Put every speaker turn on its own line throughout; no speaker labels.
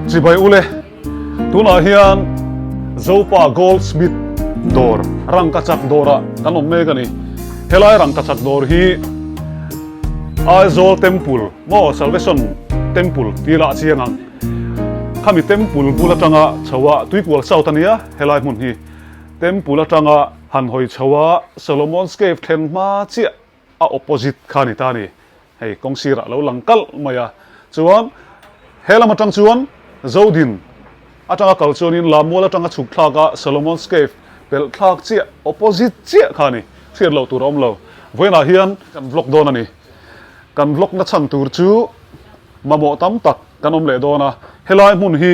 Chibai ule, tunah hian Zopa Goldsmith dawr rangkachak dawrah kan awm mek a ni. Helai rangkachak dawr hi Aizawl Temple maw Salvation Temple tih lah chiang ang. Khami Temple bul atanga chho a Tuikual South a nia helai hmun hi. Temple atanga han hawi chho a Solomon's Cave thlen hma chiah a opposite kha a ni ta a ni. Hei kawng sirah lo lang kalh mai a. Chuan he lam atang chuan Zodin atanga kal chuanin Lamual atanga chhuk thlak a Solomon's Cave pelh thlak chiah opposite chiah kha a ni. Hriat loh tur a awm lo. Vawiinah hian kan vlog dawn a ni. Kan vlog na chhan tur chu mamawh tam tak kan awm leh dawn a. Helai hmun hi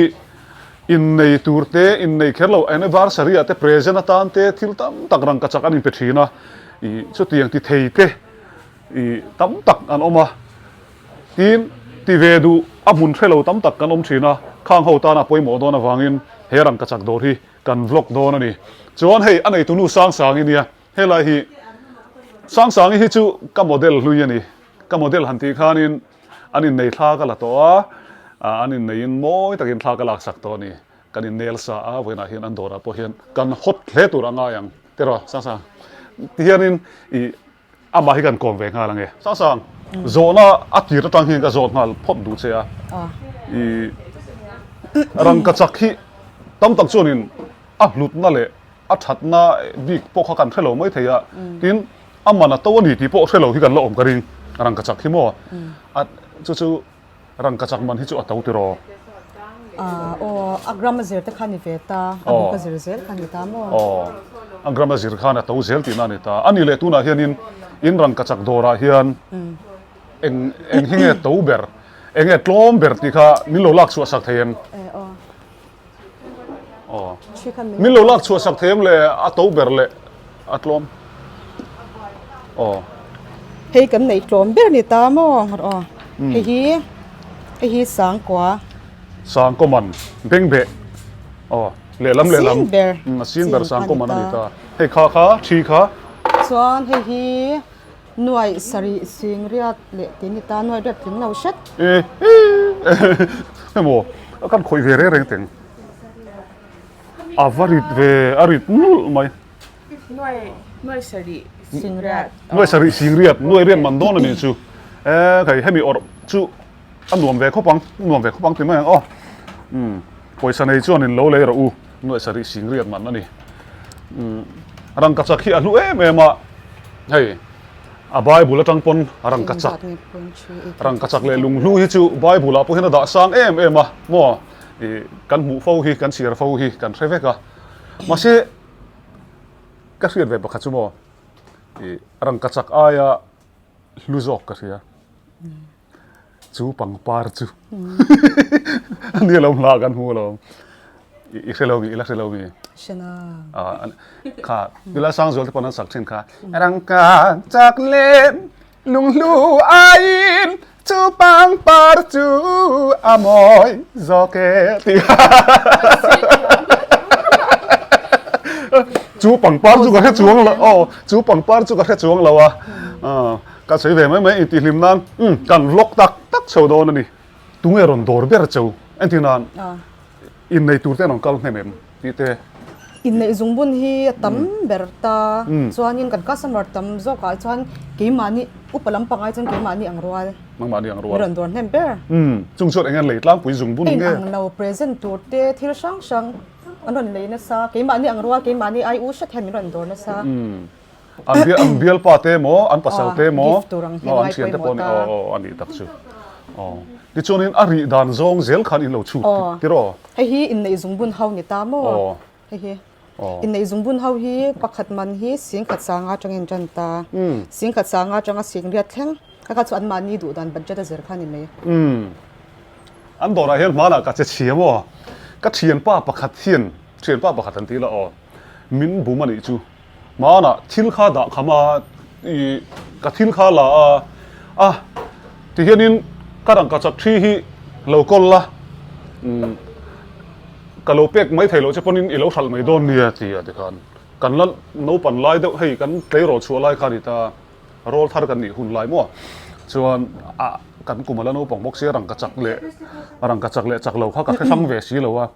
innei tur te, innei kher lo anniversary ah te present atan te thil tam tak rangkachak an inpe thin a. Ih chutiang ti thei te. I tam tak an awm a, tin ti ve duh a hmun hre lo tam tak kan awm thin a, khang ho tana pawimawh dawn avangin he rangkachak dawr hi kan vlog dawn a ni. Chuan hei a neitu nu Sangsangi nia, helai hi Sangsangi hi chu ka model hlui a ni, ka model han tih khanin an innei thla ka la tawh a, an inneiin mawi takin thla ka laksak tawh a ni, kan innel sa a, vawiinah hian an dawrah pawh hian kan hawt hle tur a ngai ang, tiraw Sangsang? Tihianin i Amah hi kan kawm ve nghal ange. Sangsang, zawhna a tir atang hian ka zawt nghal phawt duh che a. I rangkachak hi tam tak chuanin a hlutna leh a thatna bik pawh kha kan hre lo mai thei a. Tin, a man a to a ni tih pawh hre lo hi kan la awm ka ring. Rangkachak hi maw? A chu chu Rangkachak man hi chu a to tiraw?
Aw, a gram a zir te kha ni ve ta, a buk a zir zel kha ni ta maw?
Aw, a gram a zir khan a to zel tihna a ni ta. A nih leh tunah hianin in rangkachak dawrah hian eng eng hi nge to ber, eng nge tlawm ber tih kha min lo lak chhuah sak thei em? Aw. Min lo lak chhuah sak thei em le a to ber leh a tlawm. Aw.
Hei kan neih tlawm ber ni ta maw? Aw. Hei hi hei hi sangkua.
Sangkaw man bengbeh. Aw. Lehlam lehlam.
Sin ber.
A sin ber sangkaw man a ni ta. Hei kha kha thi kha.
Chuan hei hi Nuaih sarih sing riat leh ti ni ta nuaih riat tling lo hret.
E emaw a kan khawih ve reng reng teng a va rit ve a rit nulh mai.
Nuaih nuaih sarih sing riat.
Nuaih sarih sing riat nuaih riat man dawn a nih chu e hei hemi awrh chu a nuam ve khawp ang nuam ve khawp ang ti mai ang aw umm pawisa nei chuan in lo lei rawh u nuaih sarih sing riat man a ni umm rangkachak hi a hlu em em a hei a bible atang pawn rangkachak rangkachak leh lunghlu hi chu bible ah pawh hian a dah sang em em a maw ih kan hmuh fo hi kan chhiar fo hi kan hre vek a mahse ka hriat ve pakhat chu maw ih rangkachak aia hlu zawk ka hria. Chu pangpar chu a ni lo hla kan hmu lo i hre lo mi i la hre lo mi
Hrena
kha tila Sangzual te pawn an sak thin kha rangka chak le lunghlu aiin chu pangpar chu a mawi zawk e tih kha chu pangpar chu ka hre chuang lo aw chu pangpar chu ka hre chuang lo a Ka sawi ve mai mai intihhlim nan umm kan vlog tak tak chho dawn a ni. Tunge rawn dawr ber cheu entir nan innei tur te an rawn kal hnem em tih te.
Inneih zungbun hi a tam ber ta chuanin kan customer tam zawkah chuan keimahni upa lampangah chuan keimahni ang rual.
Nangmahni ang rual.
Rawn dawr hnem ber.
Umm chung chuan eng nge an lei tlangpui zungbun nge?
Eng ang lo present tur te thil hrang hrang an rawn lei nasa keimahni ang rual keimahni ai u hret hian min rawn dawr nasa.
An bial an bialpa te emaw an pasal te emaw
gift tur ang hian
an thian te pawh a ni aw aw a nih tak chu aw tichuanin a rih dan zawng zel khan in lo chhut tiraw.
Hei hi inneih zungbun ho ni ta maw hei hi inneih zungbun ho hi pakhat man hi singkhat sanga atangin tan ta singkhat sanga atanga singriat thleng kha kha chu an mahni duh dan budget a zir kha ni mai.
An dawrah hian hmanah ka che chhia maw ka thianpa pakhat hian thianpa pakhat an ti la aw min bum a nih chu. Hmanah thil kha dah kham a, i ka thil kha la a, a tihianin ka rangkachak thi hi lo kawl la, umm ka lo pek mai thei loh che pawhin i lo hralh mai dawn nia ti a tikhan kan la naupan lai deuh hei kan tleirawl chhuah lai kha a ni ta, rawl thar kan nih hun lai maw chuan a. kan kum a la naupang bawk sia rangkachak leh rangkachak leh chak lo kha ka hre hrang ve si lo a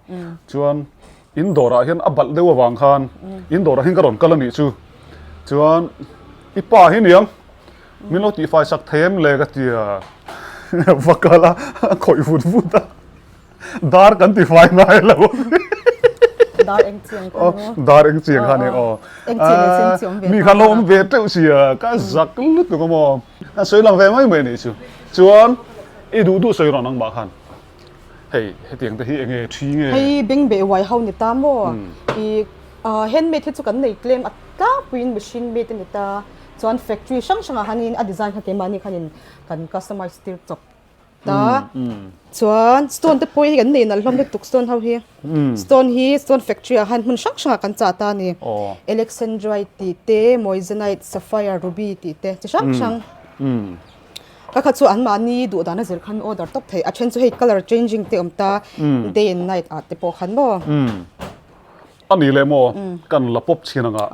chuan in dawrah hian a balh deuh avang khan in dawrah hian ka rawn kal a nih chu chuan i pa hi niang min lo tihfai sak thei em le ka ti a va kal a a khawih vut vut a. Dar kan ti fai ngai lo.
Dar eng chiang kha ni.
Dar eng chiang kha ni aw.
Eng chiang leh sen chiang ve.
Mi kha lo awm ve teuh sia ka zak lutuk a maw. A sawi lang ve mai mai nih chu. Chuan i duh duh sawi rawh nangmah khan. Hei hetiang te hi enge thi nge.
Hei bengbeh uai ho ni ta maw. I handmade hi chu kan nei tlem a tlangpuiin machine made a ni ta. Chuan factory hrang hrangah khanin a design kha keimahni khanin kan customize tir chawp. Ta chuan stone te pawh hi kan nei nalh hlawm lutuk stone ho hi stone hi stone factory ah khan hmun hrang hrang ah kan chah ta a ni alexandrite tih te moissanite sapphire ruby tih te chi hrang hrang ka kha chu an mahni duh dan a zir khan order tawp thei a then chu hei colour changing te awm ta day and night ah te pawh khan maw.
A ni leh maw kan la pawp chhin anga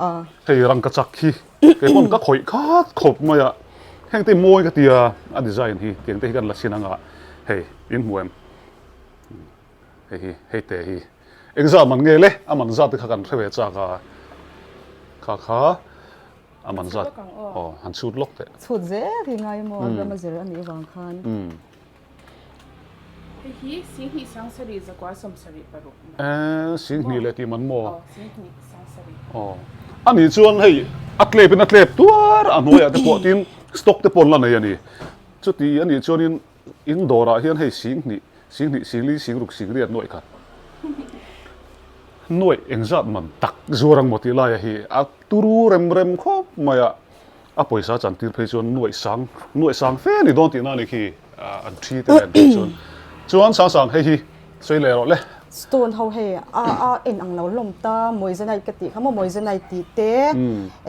hei rangkachak hi kei pawn ka khawih khat khawp mai a heng te mawi ka tia a design hi tiang te hi kan la chhin anga hei in hmu em hei hi hei te hi engzah man nge le a man zat te kha kan hre ve chak a kha kha a man zat aw han chhut lawk teh
chhut zel hi ngai maw a ram a zir a nih vang khan.
Hei hi Singhnih Sangsarih zakua 76.
Eeh Singhnih leh tih man maw?
Aw Singhnih Sangsarih.
Aw a nih chuan hei a tlep in a tlep tuar a hnuaiah te pawh tin stock te pawh an la nei a ni. Chuti a nih chuanin in dawrah hian hei Singhnih, Singhnih, Singli, Singruk, Singriat nuaih khat nuaih engzat man tak zuar ang maw tih laia hi a turu rem rem khawp mai a. A pawisa chan tir phei chuan nuaih sang nuaih sang fe ni dawn tihna a ni khi an thi te nen phei chuan. Chuan sang sang hei hi sawi leh rawh le.
Stone ho hei a a en ang lo hlawm ta Moissanite ka tih kha maw Moissanite tih te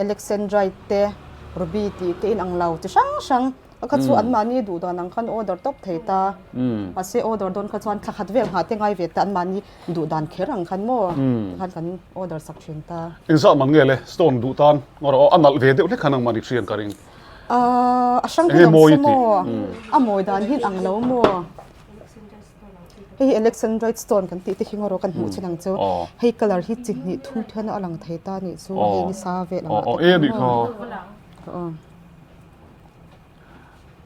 Alexandrite te Ruby tih te in ang lo chi hrang hrang a kha chu an mahni duh dan ang khan order tawp thei ta mahse order dawn kha chuan thla khat vel nghah te ngai ve ta an mahni Duh dan kher ang khan maw tikhan kan order sak thin ta.
Engzah man nge le stone duh tan ngawr aw a nalh ve deuh hlek khan ang man i hrian ka ring.
Ahh a hrang hian awm se maw a mawi dan hian ang lo maw hei hi alexandrite stone kan tih te hi ngawr aw kan hmuh chin ang chu hei colour hi chi hnih thum thian a lang thei ta nih chu hei ni sa vel ang ah te pawh maw.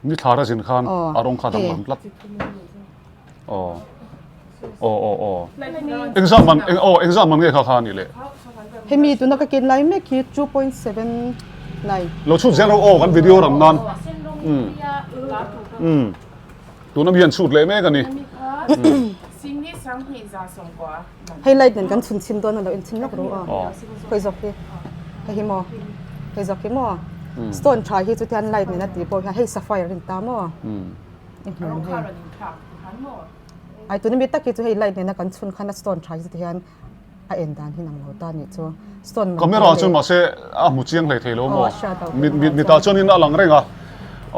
Ni thlar a zin khan a rawng kha danglam tlat. Aw. Aw aw aw. Engzah man eng aw engzah man nge kha kha ni le.
Hemi tuna ka ken lai mek hi 2.79.
Lo chhut zel rawh aw kan video ram nan. Um. Um. Tuna mi an chhut leh mek a ni.
Hei light nen kan chhun chhin dawn a lo inchhin lawk ru aw. Khawi zawk hi? Hei hi maw? Hei zawk hi maw? Stone tha hi chutian light nen a tih pawh hian hei sapphire a ni ta maw? I hmu hei. Ai tuna mi tak hi chu hei light nena kan chhun khan a stone tha hi chuti hian a en dan hi nang lo ta nih chu. Stone man
Camera chuan mahse a hmu chiang hlei thei lo maw? Mit mit mitah chuanin a lang reng a.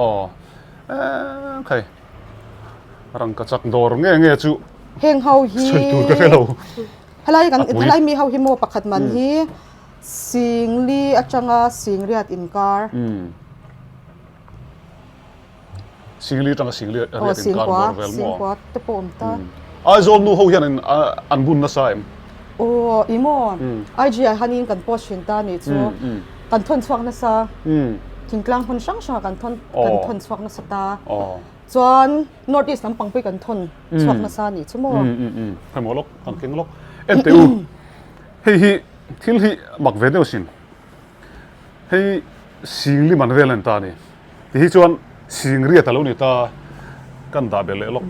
Aw. Eee khai. Rangkachak dawr nge nge chu
Heng ho hi
sawi tur ka hre lo.
Helai kan helai mi ho hi maw pakhat man hi Singli atanga Singriat inkar.
Singli atanga Singli riat inkar bawr vel maw.
Singkua te pawh awm ta.
Aizawl nu ho hian an bun nasa em?
Aw i maw IG ah hianin kan post thin ta nih chu kan thawn chhuak nasa thingtlang hmun hrang hrangah kan thawn kan thawn chhuak nasa ta. Chuan North East lampang pawh kan thawn chhuak nasa nih chu maw?
Hei maw lawk kan keng lawk. En teh u hei hi thil hi mak ve deuh sin. Hei singli man vel a ni ta a ni. Ti hi chuan singriat a lo ni ta kan dah belh leh lawk.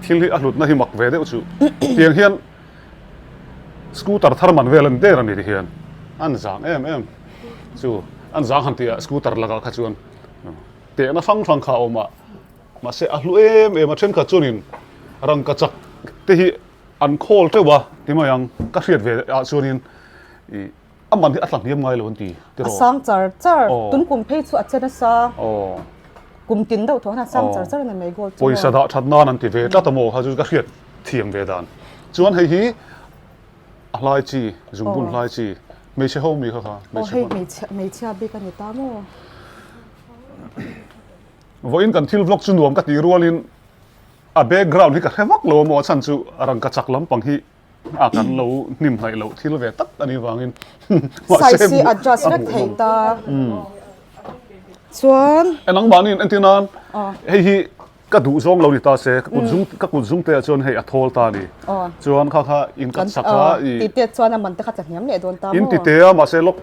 Thil hi a hlutna hi mak ve deuh chu. Tiang hian Scooter thar man vel a ni der a ni ti hian an zang em em chu an zang han tih ah scooter lakah kha chuan tehna hrang hrang kha a awm a mahse a hlu em em a thenkhat chuanin rangkachak te hi an khawl teuh a ti mai ang ka hriat ve ah chuanin ih a man hi a tla hniam ngai lo an ti
tiraw a sang char char tun kum phei chu a che nasa kum tin deuh tawh hian a sang char char a ni mai gold chu
pawisa dah that nan an ti ve tlat a maw kha chu ka hriat thiam ve dan. Chuan hei hi a hlai chi, zungbun hlai chi, hmeichhe ho mi kha kha.
Aw hei hmeichhia hmeichhia bik a ni ta maw?
Vawiin kan thil vlog chu nuam ka tih rualin a background hi ka hre vak lo a maw a chhan chu rangkachak lampang hi a kan lo hnim hnaih loh thil ve tak a nih vangin
mahse size hi adjust vek thei ta chuan
e nangmahniin entir nan hei hi ka duh zawng lo ni ta se ka kut zung ka kut zung te ah chuan hei a thawl ta a ni chuan kha kha in cut sak a
i ti te chuan a man te kha tla hniam leh dawn ta maw
in ti te a mahse lawk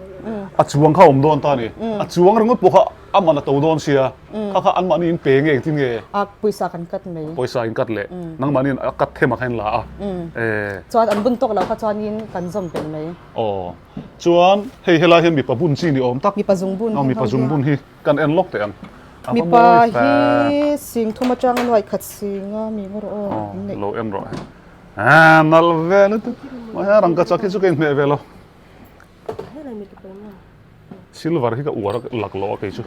a chuang kha a awm dawn ta a ni a chuang ringawt pawh kha A man a to dawn sia, kha kha anmahni in pe nge engtin nge?
A pawisa kan cut mai.
Pawisa in cut leh, nangmahni in a cut them ah khan in la a.
E. Chuan an bun tawk lo kha chuanin kan zawm belh mai.
Aw. Chuan hei helai hian mipa bun chi ni awm tak.
Mipa zung bun.
Aw mipa zung bun hi kan en lawk teh ang.
A va mawi fe. Mipa hi sing thum atanga nuai khat sing a mi ngaw rawh aw.
Aw lo en rawh. Aa nalh ve lutuk. Mahse rangkachak hi chu ka inhmeh ve lo. Silver hi ka uar lak lo a kei chu.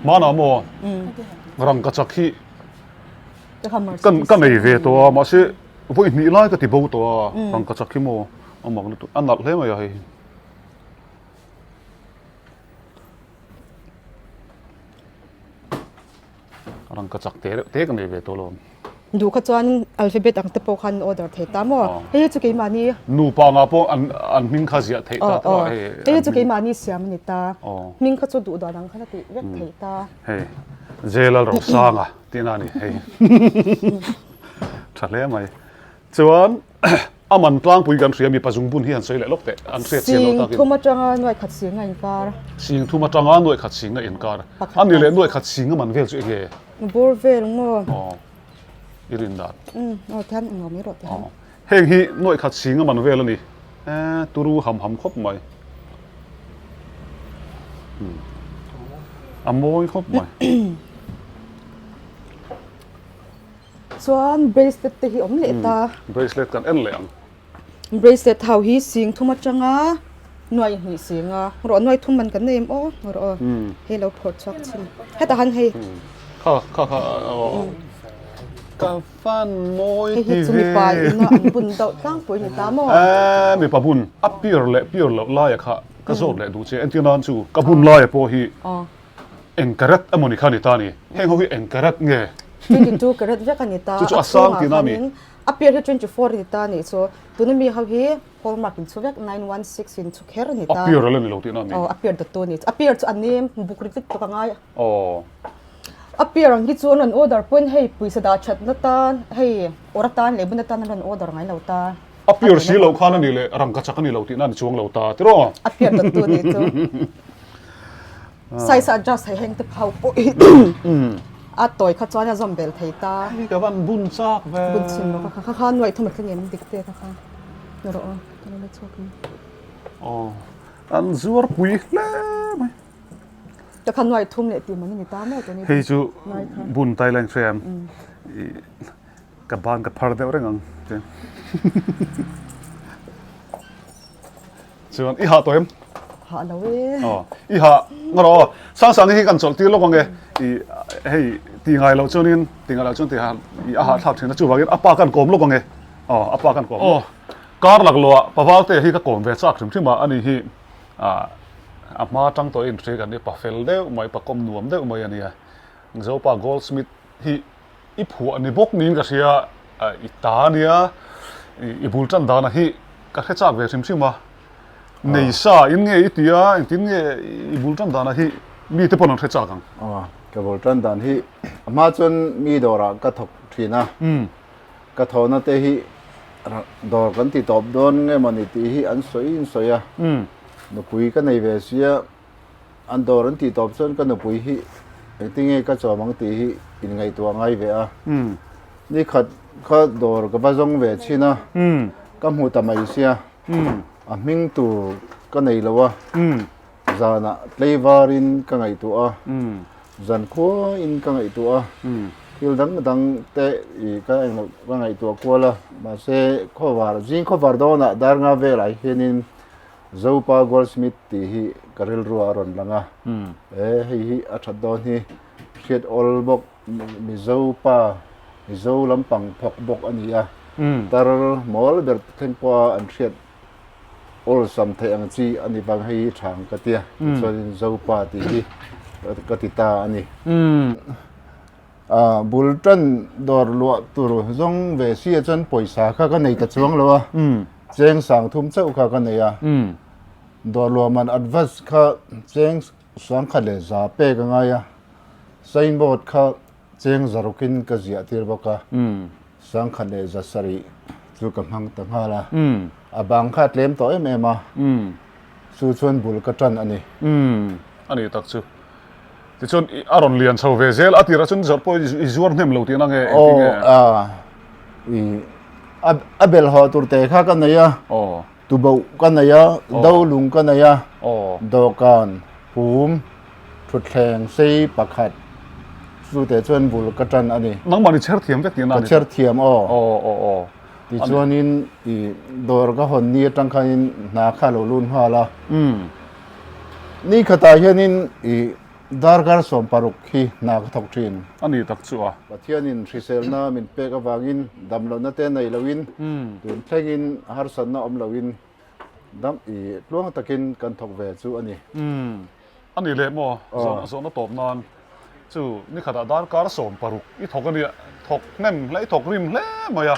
Hmanah maw rangkachak hi ka nei ve tawh a mahse vawi hnih lai ka ti bo tawh a rangkachak hi maw a mak lutuk a nalh hle mai a hei. Rangkachak te reuh te ka nei ve tawh lo.
Duh kha chuan alphabet ang te pawh khan order thei ta maw? Hei hi chu keimahni.
Nupa ngah pawh an an hming kha ziah theih ta tawh a hei.
Hei hi chu keimahni siam a ni ta. Hming kha chu duh dan ang khan a tih vek theih ta.
Hei J Lalrosanga tihna a ni hei. Tha hle mai. Chuan a man tlangpui kan hria mipa zungbun hi han sawi leh lawk teh an hriat chian loh takin.
Sing thum atanga nuaih khat sing a inkar.
Sing thum atanga nuaih khat sing a inkar. A ni leh nuaih khat sing a man vel chu enge?
Bur vel maw?
Aw i rin dan.
Umm aw tihian englo mai rawh tihian.
Aw heng hi nuaih khat sing a man vel a ni. E turu ham ham khawp mai. Umm a mawi khawp mai.
Chuan bracelet te hi awm leh ta.
Bracelet kan en leh ang.
Bracelet ho hi sing thum atanga nuai hnih sing a, rawh nuai thum man kan nei em aw rawh aw hei lo phawrh chhuak chhin hetah han hei.
Kha kha kha aw ka fan mawi ti ve.
Hei hi chu mipa ina an bun deuh tlangpui ni ta maw.
Eee mipa bun a pure leh pure loh laia kha ka zawt leh duh che entir nan chu ka bun laia pawh hi. Eng karat emaw ni kha ni ta ni? Heng ho hi eng karat nge?
22 karat vek a ni ta.
Chu chu a sang tihna a mi?
A piar hi 24 a ni ta nih chu. Tuna mi ho hi hallmark in chhu vek, 916 in chhu kher a ni ta.
A piar a la ni lo tihna a mi?
Aw, a piar dawttu a ni. A piar chu a nem buk rik rik tuk a ngai.
Aw.
A piar ang hi chu an rawn order pawhin hei pawisa dah thatna tan, hei awr atan leh bun atan an rawn order ngai lo ta.
A piar si loh khan a ni leh rangkachak a ni lo tihna a ni chuang lo ta tiraw?
A piar dawttu a nih chu. Size adjust thei heng te phau pawh hi a tawi kha chuan a zawm bel thei ta.
Hei ka van bun chak ve.
Bun chhin lo kha kha kha nuaih thum a thleng em dik te kha kha rawh aw ka lo la chhuak ang.
Aw an zuar pui hle mai.
Ka kha nuaih thum leh tih man a ni ta maw tuni.
Hei chu bun Thailand hria em ka ban ka phar deuh reng ang. Chuan i hah tawh em?
Hah lo e.
Aw, i hah ngawt aw. Sangsang hi kan chawlh tir lawk ang e. I hei ti ngai loh chuanin ti ngai loh chuan ti hah i a hahthlak thin a chuvangin a pa kan kawm lawk ang e. Aw, a pa kan kawm. Aw, kar lak loh ah Pavalte hi ka kawm ve chak hrim hrim a, ani hi ah a hma tang tawhin hria kan ni pa fel deuh mai, pa kawm nuam deuh mai a nia. Zopa Goldsmith hi I phuah ni bawk niin ka hria, i ta a nia, i bul tan dana hi ka hre chak ve hrim hrim a, nei sa in nge i ti a, engtin nge i bul tan dana hi mi te pawn an hre chak ang?
Aw, ka bul tan dan hi a hma chuan mi dawrah ka thawk thin a, ka thawhna te hi dawr kan ti tawp dawn nge mawni tih hi an sawi in sawi a, nupui ka nei ve sia, An dawr an tih tawp chuan ka nupui hi engtinge ka chawm ang tih hi inngaihtuah ngai ve a. Nikhat kha dawr ka va zawng ve chhin a, ka hmu ta mai sia, a hming tur ka nei lo a, zanah tleivarin ka ngaihtuah a, zan khuain ka ngaihtuah a, thil dang dang te ih ka englo ka ngaihtuah kual a, mahse khawvar zing khawvar dawnah dar nga velah hianin Zopa Goldsmith tih hi ka rilru a rawn lang a, e hei hi a that dawn hi hriat awl bawk Mizo pa Mizo lampang thawk bawk a ni a, tar mawl ber thleng pawha an hriat Awlsam theih ang chi a ni vang hei hi tha ang ka tia tichuanin Zopa tih hi ka ti ta a ni. Bul tan dawr luah tur zawng ve si ah chuan pawisa kha ka nei ta chuang lo a, cheng sang thum chauh kha ka nei a, dawr luah man advance kha cheng sangkhat leh za pek a ngai a, signboard kha cheng zarukin ka ziah tir bawk a. Sangkhat leh zasarih chu ka hmang ta nghal a, a bang kha a tlem tawh em em a, chu chuan bul ka tan a ni.
A ni tak chu. Tichuan a rawn lian chho ve zel a tirah chuan zawrh pawh i zuar hnem lo tihna nge engtin nge?
Aw, i a belhawh tur te kha ka nei a, tuboh ka nei a, dolung ka nei a, dawhkan, pum, Thutthleng sei pakhat chute chuan bul ka tan a ni.
Nangmah ni chher thiam vek tihna a
ni. Ka chher thiam aw. Aw aw aw. Tichuanin i dawr ka hawn ni atang khanin hna kha lo lut nghal a. Ni khatah hianin i darkar 16 hi hna ka thawk thin.
A ni tak chu a.
Pathianin hriselna min pek avangin damlohna te nei loin tun thlengin harsatna awm loin Dam i tluang takin kan thawk ve chu a ni.
Umm a ni leh maw? Zawhna zawhna tawp nan chu ni khatah darkar 16 i thawk a nia, thawk hnem hle i thawk rim hle mai a.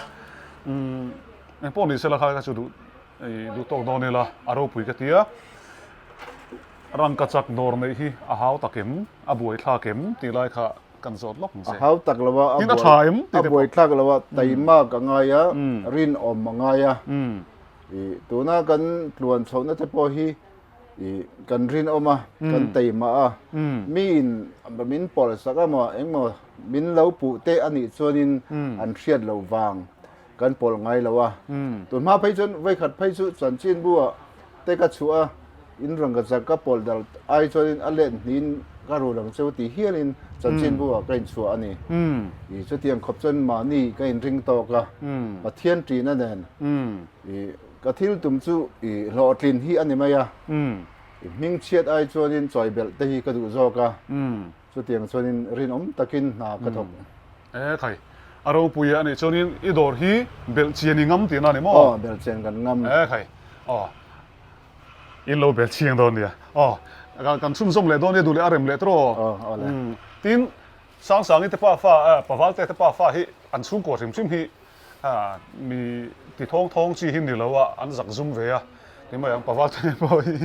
Umm engpawh ni sela kha chu duh i duh tawk dawn ila a ropui ka ti a. Rangkachak dawr neih hi a hau tak em? A buai thlak em? Tih lai kha kan zawt lawk ang
che. A hau tak lo a,
a buai
a buai thlak lo a, taimak a ngai a, rinawm a ngai a. I tuna kan tluan chhohna te pawh hi i kan rinawm a, kan teimah a, miin min pawlh sak a maw engmaw min lo puh te a nih chuanin an hriat loh vang kan pawlh ngai lo a. Tunhma phei chuan vawikhat phei chu chanchinbu ah te ka chhuah a, in rangkachak ka pawlh dal ai chuanin a let hnihin ka rul ang cheu ti hialin chanchinbu ah ka inchhuah a ni. I chutiang khawp chuan mahni ka inring tawk a, Pathian ṭihna nen I ka thil tum chu i hlawhtlin hi a ni mai a, i hming chhiat ai chuanin chawi belh te hi ka duh zawk a, chutiang chuanin rinawm takin hna ka thawk.
E khai, a ropui a nih chuanin i dawr hi belh chian i ngam tihna a ni maw?
Aw, belh chian kan ngam.
E khai, aw, in lo belh chiang dawn nia. Aw, kan chhunzawm leh dawn nia duh leh a rem leh tawh aw.
Aw, aw le.
Tin, Sangsangi te pa fa, Pavalte te pa fa hi an chhungkaw hrim hrim hi Mi ti thawng thawng chi hi ni lo a, an zak zum ve a, ti mai ang Paval te pawh hi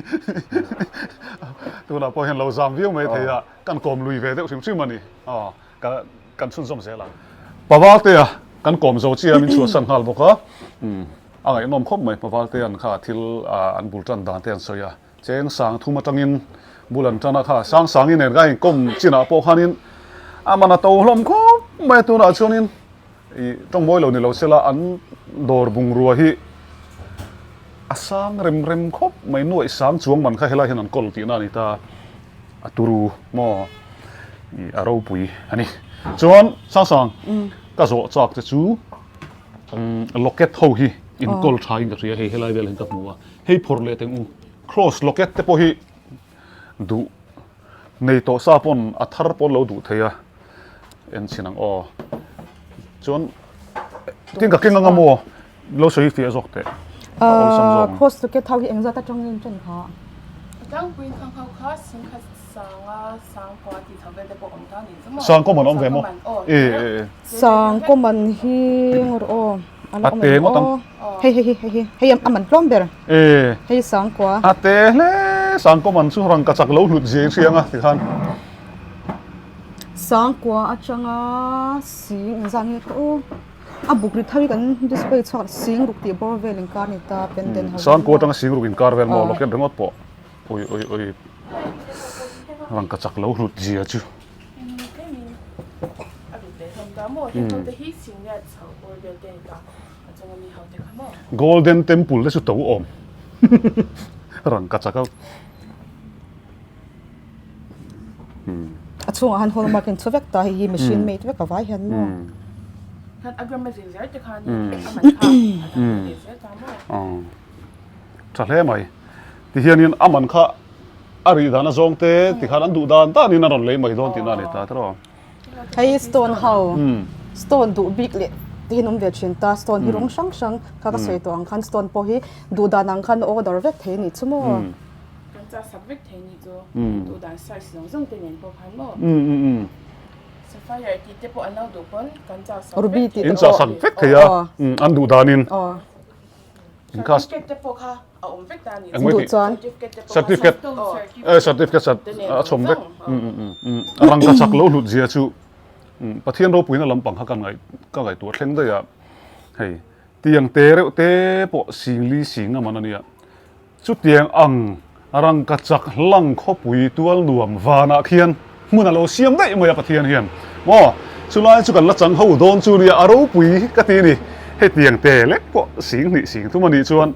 tunah pawh hian lo zam viau mai thei a, kan kawm lui ve deuh hrim hrim a ni, aw ka kan chhunzawm zel ang. Paval te a kan kawm zo chi a min chhuahsan nghal bawk a, a ngaihnawm khawp mai Paval te an kha thil an bul tan dan te an sawi a, cheng sang thum atangin bul an tan a kha, sang sangi nen kha inkawm chinah pawh khanin a man a to hlawm khawp mai a tunah chuanin I tawngmawi lo ni lo sela an dawr bungrua hi a sang rem rem khawp mai nuaih sang chuang man kha helai hian an kawl tihna a ni ta a turu maw i a ropui a ni. Chuan Sangsang ka zawh chak che chu locket ho hi in kawl tha in ka hria hei helai vel hian ka hmu a hei phawrh leh teng u cross locket te pawh hi duh Nei tawh sa pawn a thar pawn lo duh thei a, en chhin ang aw. Chuan tin ka keng anga maw lo sawi fiah zawk teh.
A awlsam zawk ang. Cross locket ho hi engzat atang nge in ṭan kha?
A tlangpuiin khang ho kha singkhat sanga sangkua tih chho vel te pawh awm ta ni chu maw?
Sangkaw man awm ve maw?
E e e. Sangkaw man hi ngawr aw.
A te ngawt ang.
Hei hei hei hei hei a man tlawm ber.
E.
Hei sangkua.
A te hle sangkaw man chu rangka chak lo hlut zia i hria anga tikhan.
Sangkua atanga sing engzat nge ka u a buk ri thar hi kan display chhuak sing ruk tih bawr vel inkar ni ta pendant ho.
Sangkua atanga sing ruk inkar vel maw locket ringawt pawh ui ui ui rangka chak lo hlut zia chu. Golden Temple te chu to awm rangkachak a.
A chhungah han hallmark in chhu vek ta hei hi machine made vek a vai hian maw.
Tha hle mai. Tihianin a man kha a rih dan a zawng te tikhan an duh dan danin a rawn lei mai dawn tihna a ni ta tiraw.
Hei stone ho stone duh bik leh. Te hian awm ve thin ta, stone hi rawng hrang hrang kha ka sawi tawh ang khan stone pawh hi duh dan ang khan order vek thei a nih chu maw.
Kan chah sak vek thei a nih chu, duh dan size zawng zawng te nen pawh khan maw. Sapphire tih te pawh an lo duh pawn kan chah sak vek
Ruby tih te
In chah sak vek thei a, an duh danin.
Certificate te pawh kha a awm vek ta a nih chu.
Duh chuan.
Certificate certificate a chhawm vek. Rangkachak lo hlut zia chu. Pathian ropuina lampang kha ka ngaih ka ngaihtuah thleng daih a, hei tiang te reuh te pawh singli sing a man a nia. Chutiang ang rangkachak hlang khawpui tual nuam vanah khian hmun a lo siam daih mai a Pathian hian maw chulai chu kan la chang ho dawn chu nia a ropui ka ti a ni. Hei tiang te lek pawh sing hnih sing thum a nih chuan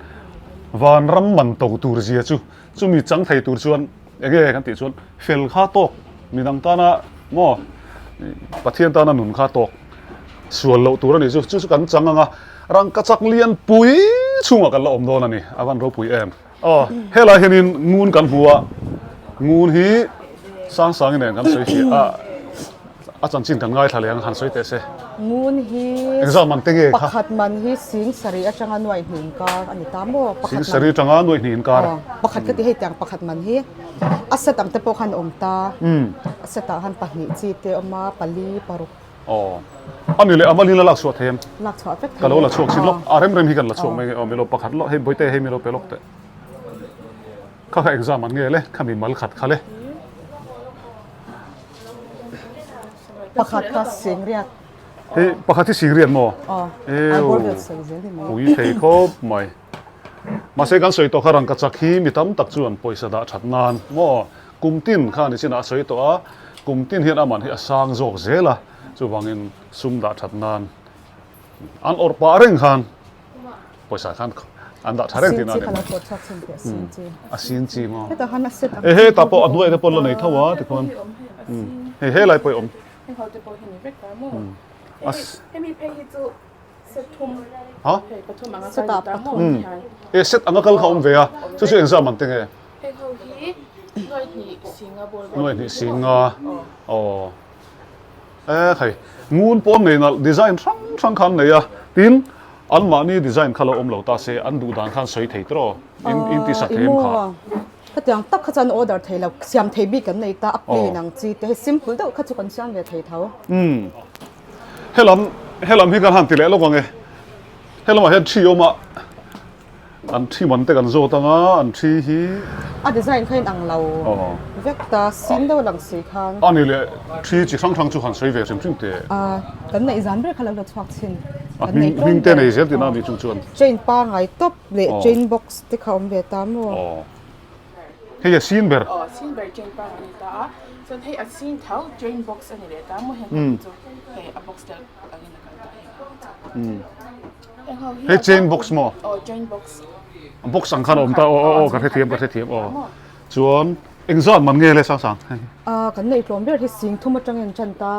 vanram man to tur zia chu chumi chang thei tur chuan Enge kan tih chuan fel kha tawk midang tana maw Pathian tana nun kha tawk sual loh tur a nih chu chu chu kan chang anga rangkachak lian pui chhungah kan la awm dawn a ni a van ropui em. Aw helai hianin ngun kan hmu a ngun hi Sangsangi nen kan sawi fiah a. A chanchin kan ngaithla leh ang han sawi teh se.
Ngun hi
Engzah man te nge
kha? Pakhat man hi sing sarih atanga nuaih hnih inkar a ni ta maw? Pakhat
man. Sing sarih atanga nuaih hnih inkar.
Aw, pakhat ka ti hei tiang pakhat man hi a set ang te pawh khan awm ta. A set ah khan pahnih chi te awm a, pali, paruk.
Aw, a ni leh a malin a lak chhuah thei em?
Lak chhuah vek thei.
Ka lo la chhuak chin lawk, a rem rem hi kan la chhuak mai nge aw milo pakhat lawk hei bawihte hei milo pe lawk teh. Kha kha engzah man nge le khami mal khat kha le.
Pakhat kha singriat.
Hei pakhat hi singriat maw?
Aw. Ai bawr vel sawi zel ni mai.
Pui thei khawp mai. Mahse kan sawi tawh kha rangkachak hi mi tam tak chuan pawisa dah that nan maw kum tin kha ni chin ah a sawi tawh a, kum tin hian aman hi a sang zawk zel a, chuvangin sum dah that nan an awrh pah reng khan pawisa khan an dah tha reng tihna a ni mai. A sin chi maw? E hetah pawh a hnuai te pawh la nei tho a tikhuan hei helai pawh i awm. Ha? E set anga kal kha awm ve a chu chu engzah man te nge? Nuai hnih singa aw. E hei, ngun pawn nei nalh design hrang hrang kha an nei a, tin anmahni design kha lo awm lo ta se an duh dan khan sawi thei tiraw in in ti sak thei em kha.
Khatiang tak kha chuan order thei lo, siam thei bik kan nei ta, a plain ang chi te hei simple deuh kha chu kan siam ve thei tho.
Umm helam helam hi kan han ti leh lawk ang e, helamah hian thi awm a. An thi man te kan zawt anga an thi hi.
A design kha in ang lo vek ta sin deuh lang si khan.
A ni leh thi chi hrang hrang chu han sawi ve hrim hrim teh.
A kan neih zan ber kha lo la chhuak chhin.
A hming hming te nei zel tihna a ni chung chuan.
Chain pangai tawp leh chain box te kha awm ve ta maw.
Hei a sin ber.
Aw sin ber chain pangai a ni ta a chuan hei a sin tho chain box a ni leh ta maw heng ho chu hei a box tel angin a kal ta heng ho chu.
Hei chain box maw?
Aw chain box.
Box ang khan a awm ta aw aw aw ka hrethiam ka hrethiam aw. Chuan engzat man nge le sang sang?
A kan neih tlawm ber hi sing thum atang in tan ta.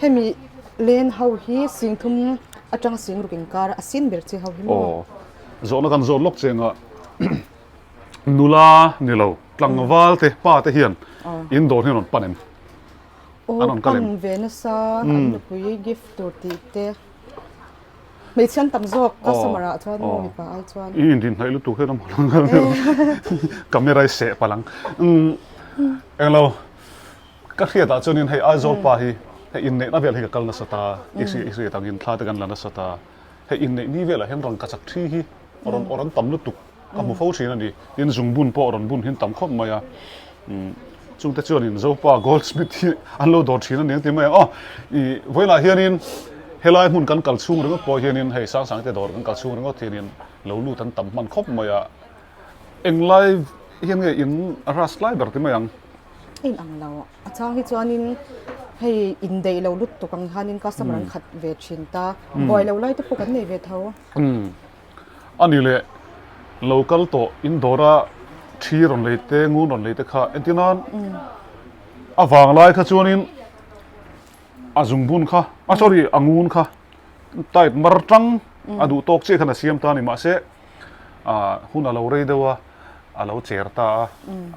Hemi len ho hi sing thum atang sing ruk inkar a sin ber chi ho hi maw?
Aw zawhna kan zawt lawk che anga nula ni lo tlangval te pa te hian in dawr hi an rawn pan em?
Aw pan ve nasa an nupui gift tur tih te. Hmeichhe an tam zawk customer ah chuan maw mipa ai chuan.
I indin hnaih lutuk hian a maw lang camera i seh palh ang. Englo ka hriat ah chuanin hei Aizawl pa hi hei inneihna vel hi ka kal nasa ta i hriat angin thla te kan la nasa ta hei inneih ni velah hian rangkachak thi hi rawn awrh an tam lutuk. Ka hmu fo thin a ni. Tin, zungbun pawh rawn bun hin tam khawp mai a. Chungte chuanin Zopa Goldsmith hi an lo dawr thin a ni ang ti mai ang. Aw, i vawiinah hianin helai hmun kan kal chhung ringawt pawh hianin hei Sangsangte dawr kan kal chhung ringawt hianin lo lut an tam hman khawp mai a. Englai hian nge in rush lai ber ti mai ang?
A inang lo. A chang hi chuanin hei indeih lo lutuk ang hianin customer an khat ve thin ta. Buai lo lai te pawh kan nei ve tho.
A ni leh, lo kal tawh in dawra thi rawn lei te, ngun rawn lei te kha entir nan a vang lai kha chuanin a zungbun kha, a sorry a ngun kha tight mar tang a duh tawk chiah khan a siam ta a ni. Mahse hun a lo rei deuh a, a lo cher ta a,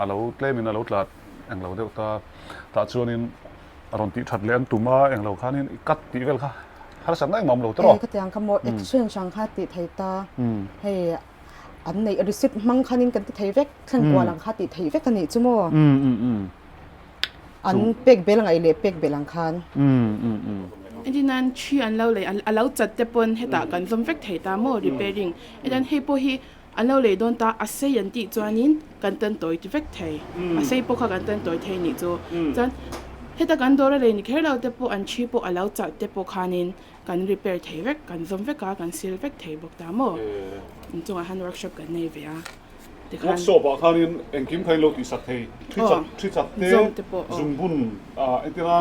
a lo tlemin a lo tla englo deuh ta, tah chuanin rawn tih that leh an tum a, englo khanin i cut tih vel kha. Harsatna engmah awm lo tawh.
E khatiang kha maw exchange ang kha tih thei ta. Hei an neih receipt hmang khanin kan ti thei vek, thleng kual ang kha tih theih vek a nih chu maw. An pek bel ngaih leh pek bel ang khan.
Engtin nan thi an lo lei a lo chat te pawn hetah kan zawm vek thei ta maw repairing. Engtin hei pawh hi an lo lei dawn ta a sei an tih chuanin kan tan tawi ti vek thei. A sei pawh kha kan tan tawi thei nih chu. Chuan heta kan dawr a lei ni kher lo te pawh an thi pawh a lo chat te pawh khanin kan repair thei vek kan zawm vek a kan seal vek thei bawk ta maw. Inchungah hian workshop kan nei ve a.
Workshop ah khanin engkim kha in lo tihsak thei, thi chak thi chak te zungbun ah engtin a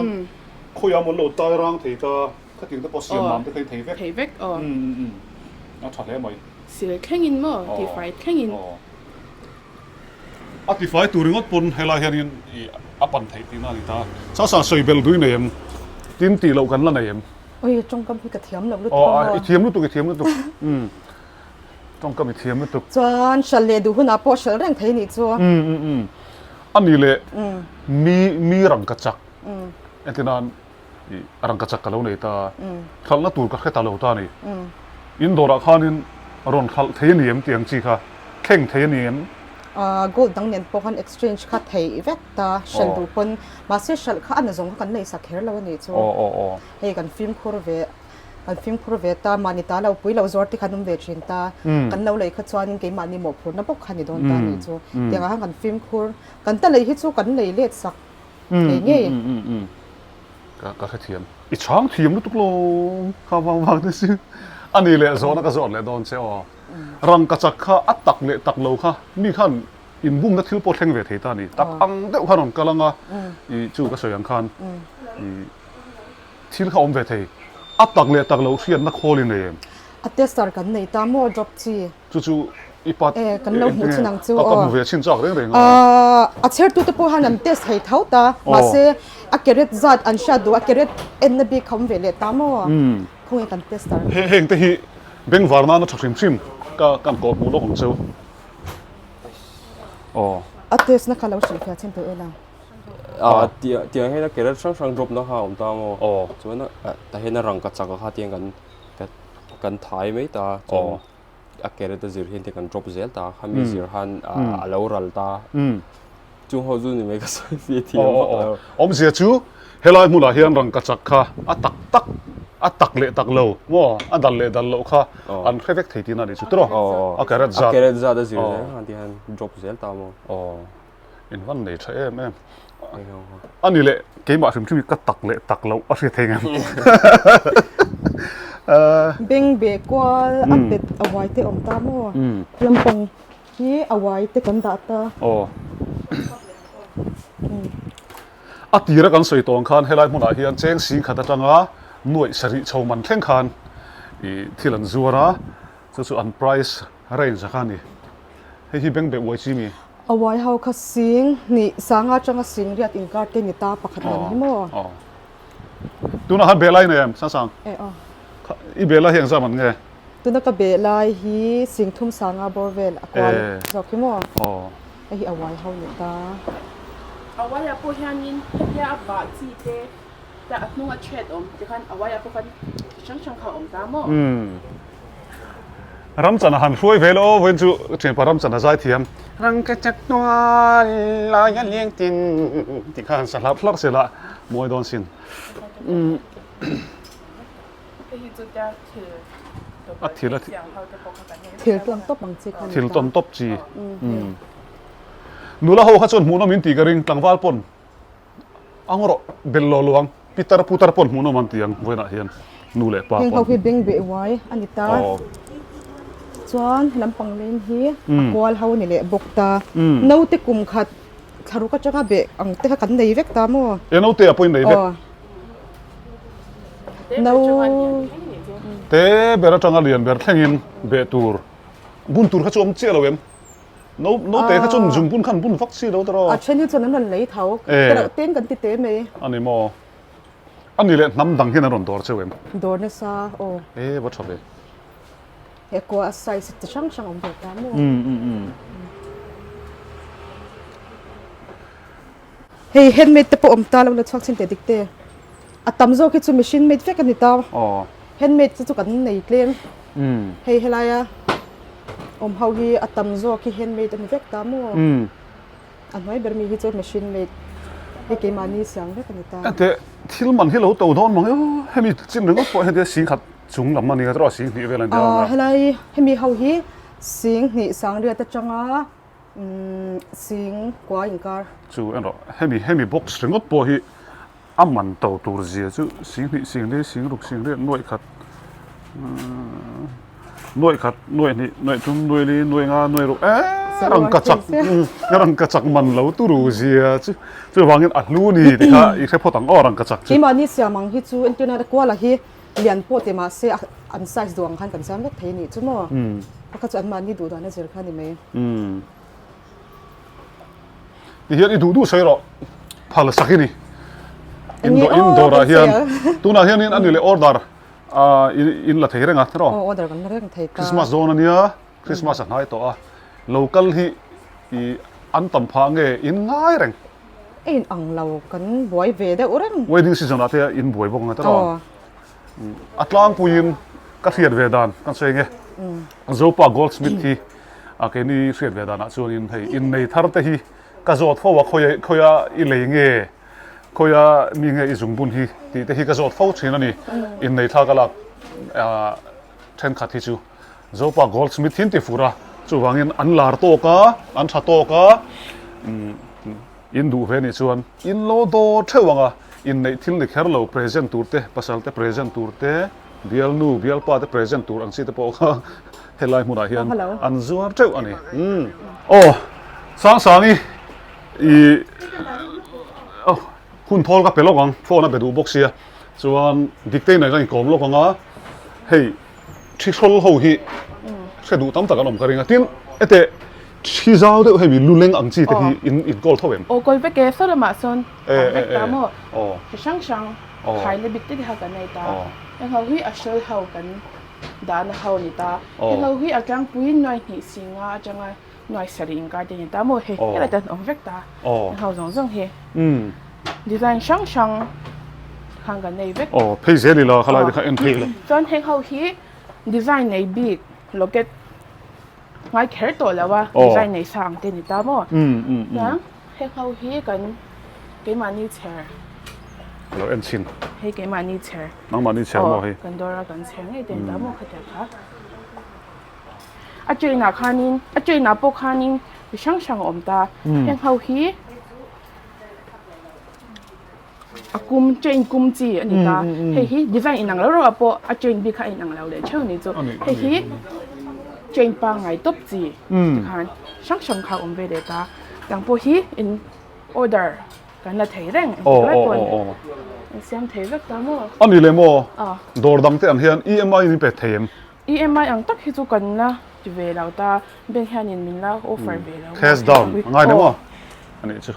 khawiah maw an lo tai rang thei ta khatin te pawh siam mam te kha in thei vek.
Thei vek aw.
A tha hle mai.
Sil thlengin maw tifai thlengin.
A tifai tur ringawt pawn helai hianin i a pan theih tihna a ni ta. Sasa sawi bel dui nei em? Tin tih loh kan la nei em?
Oi tawngkam hi ka thiam loh lutuk a maw?
I thiam lutuk i thiam lutuk. Tawngkam i thiam lutuk.
Chuan hralh leh duh hunah pawh hralh reng thei nih chu.
Um um um. A ni leh mi mi rangka chak entir nan i rangka chak ka lo nei ta hralhna tur ka hre ta lo ta ni. In dawrah khanin rawn hralh thei a ni em tih ang chi kha thleng thei a ni em?
Gold dang nen pawh khan exchange kha theih vek ta hralh duh pawn mahse hralh kha a nazawng kha kan nei sak kher lo a nih chu. Hei kan fimkhur ve. Kan fimkhur ve ta, mahni ta lo pui lo zuar te khan awm ve thin ta, kan lo lei kha chuanin keimahni mawhphurhna bawk kha ni dawn ta nih chu. Tiangah khan kan fimkhur, kan ta lei hi chu kan lei let sak ngei ngei.
Ka ka hrethiam. I chhang thiam lutuk lo kha vang vang te si. A ni leh zawhna ka zawt leh dawn che aw. Rangkachak kha a tak leh tak lo kha mi khan inbumna thil pawh thleng ve thei ta ni. Tak ang deuh khan rawn kal ang a, i chu ka sawi ang khan i. Thil kha awm ve thei. A tak leh tak lo hriatna khawl i nei em?
A tester kan nei ta maw drop chi?
Chu chu i pat
E kan lo hmuh chin ang chu
aw. Ka hmu ve chin chak reng reng
a. A chhertu te pawh hian an test thei tho ta. Mahse a carat zat an hriat duh a carat enna bik kha awm ve leh ta maw? Khawnge kan tester?
Heng te hi bengvar nana tha hrim hrim ka kan kawh hmuh lawk ang cheu. Aw.
A test na kha lo hrilhfiah chin tawh ela.
Ah tiang hian a carat hrang hrang drop na kha a awm ta maw chuan tah hian a rangka chak kha tiang kan kan thai mai ta chuan a carat a zir hian tiang kan drop zel ta khami zir khan a lo ral ta chung ho chu ni mai ka sawi fia thiam vak lo.
Awmzia chu helai hmunah hian rangka chak kha a tak tak a tak leh tak lo maw a dal leh dal loh kha an hre vek thei tihna a nih chu tiraw a carat zat
a carat zat a zir zel khan tiang hian drop zel ta maw.
In van nei tha em em. A ni leh keimah hrim hrim hi ka tak leh tak loh a hriat thei ngem.
Beng beh kual a pet a uai te awm ta maw? Lampang hi a uai te kan dah ta.
Aw. A tira kan sawi tawng khan helai hmunah hian cheng sing khat atanga nuaih sarih chho man thleng khan i thil an zuar a, chu chu an price range a kha a ni. Hei hi beng beh uai chi mi?
A uai ho kha sing hnih sanga atanga sing riat inkar te ni ta pakhat man hi maw?
Aw. Tunah khan beh lai nei em Sangsang?
E aw.
I beh lai hi engzah man nge?
Tuna ka beh lai hi sing thum sanga bawr vel a kual zawk hi maw?
Aw.
Hei hi a uai ho ni ta.
A uai ah pawh hianin hetia a vah chi te ta a hnung a thread awm tikhan a uai ah pawh khan chi hrang hrang kha a awm ta maw?
Ramchana han hruai ve lo vawiin chu thianpa Ramchana zai thiam Rangkachak hnuai lai a leng tin tih kha han sa hlarh hlarh sela mawi dawn sin. A thil a
thil tawn tawp ang chi kha
thil tawn tawp chi. Nula ho kha chuan hmuhnawm in tih ka ring tlangval pawn A ngaw rawh, bel lo lo ang. Pitar putar pawn hmuhnawm an ti ang vawiinah hian nu leh pa pawn.
Heng ho hi beng beh uai a ni ta. Chuan lampang leng hi a kual ho ni leh bawk ta. Naute kum khat thlaruk atanga beh ang te kha kan nei vek ta maw?
E naute ah pawh in nei vek.
No.
Te ber atanga lian ber thlengin beh tur bun tur kha chu awm chiah lo em? No no te kha chuan zung bun khan bun vak si lo tawh.
A then hi chuan an rawn lei tho. Te reuh teng kan ti te mai.
A ni maw? A ni leh hnam dang hian an rawn dawr cheu em?
Dawr nasa aw.
E va tha ve.
He kua a size chi hrang hrang awm ve ta maw? Hei handmade te pawh awm ta lo la chhuak chin teh dik te. A tam zawk hi chu machine made vek a ni ta.
Aw.
Handmade te chu kan nei tlem. Hei helaia awm ho hi a tam zawk hi handmade a ni vek ta maw? A hnuai ber mi hi chu machine made hei keimahni siam vek a ni ta.
Ente thil man hi lo to dawn mang emaw hemi chin ringawt pawh heti sing khat chung lam a nia tawh sing hnih vel a ni
a. Helai hemi ho hi sing hnih sangriat atanga sing kua inkar.
Chu en rawh hemi hemi box ringawt pawh hi a man to tur zia chu sing hnih sing li sing ruk sing riat nuaih khat nuaih khat nuaih hnih nuaih thum nuaih li nuaih nga nuaih ruk eee rangka chak rangka chak man lo turu zia chu chuvangin a hlu ni ti kha i hre phawt ang aw rangka chak chu.
Keimahni siam ang hi chu entirna kuala hi lian pawh ti mahse an size duh ang khan kan siam vek thei anih chu maw pakhat chu anmahni duh dan a zir kha a ni mai.
Ti hian i duh duh sawi rawh phal sak i ni. In dawh in dawrah hian tunah hianin a ni leh order in la thei reng a tiraw?
Aw order kan la reng thei ta.
Christmas dawn a nia Christmas a hnai tawh a local hi i an tam phah nge in ngai reng.
A in ang lo kan buai ve deuh reng.
Wedding season ah te in buai bawk ang a tiraw? A tlangpuiin ka hriat ve dan kan sawi nge Zopa Goldsmith hi a keini hriat ve danah chuanin hei innei thar te hi ka zawt fo a khawi khawia i lei nge khawia mi nge i zungbun hi tih te hi ka zawt fo thin a ni innei thla ka lak thenkhat hi chu Zopa Goldsmith hi an ti fur a chuvangin an lar tawk a an tha tawk a in duh ve nih chuan in lo dawr theuh ang a inneih thil ni kher lo present tur te pasal te present tur te Bialnu, bialpa te present tur ang chi te pawh kha helai hmunah hian an zuar teuh a ni. Aw, Sangsangi i hun thawl ka pe lawk ang, phone a be duh bawk sia, chuan Diktei nen kan inkawm lawk ang a, hei thi hrawl ho hi hre duh tam tak an awm ka ring a, tin hete thi zau deuh hemi luleng ang chi te hi in inkawl tho em?
Aw kawl vek e, saw lamah sawn awm vek ta maw? Chi hrang hrang. Khaina bik te kha kan nei ta. Heng ho hi a hrawl ho kan dahna ho a ni ta. Heng ho hi a tlangpui nuai hnih singa atanga nuai sarih inkar te a ni ta maw hei helai te an awm vek ta. Heng ho zawng zawng hi design hrang hrang khan kan nei vek.
Aw phei zel ila khalai te kha en phei ila.
Chuan heng ho hi design nei bik locket ngai kher tawh lo a design nei sa ang te a ni ta maw. Chuan Heng ho hi kan keimahni chher.
Ka lo en chhin.
Hei keimahni chher.
Nangmahni chher maw hei?
Kan dawr a kan chher ngei te ta maw khatiang kha. A chain ah khanin a chain ah pawh khanin chi hrang hrang a awm ta. Heng ho hi A kum chain kum chi a ni ta. Hei hi design inang lo reuh ah pawh a chain bik kha a inang lo leh theuh ni chu. Hei hi chain pangngai tawp chi tikhan hrang hrang kha a awm ve leh ta. Tiang pawh hi in order kan la thei reng engtik lai pawn an siam thei vek ta maw.
A ni leh maw? Dawr dang te ang hian EMI in pe thei em?
EMI ang tak hi chu kan la ti ve lo ta, bank hianin min la offer ve lo.
Cash down a ngai leh maw? A nih chu.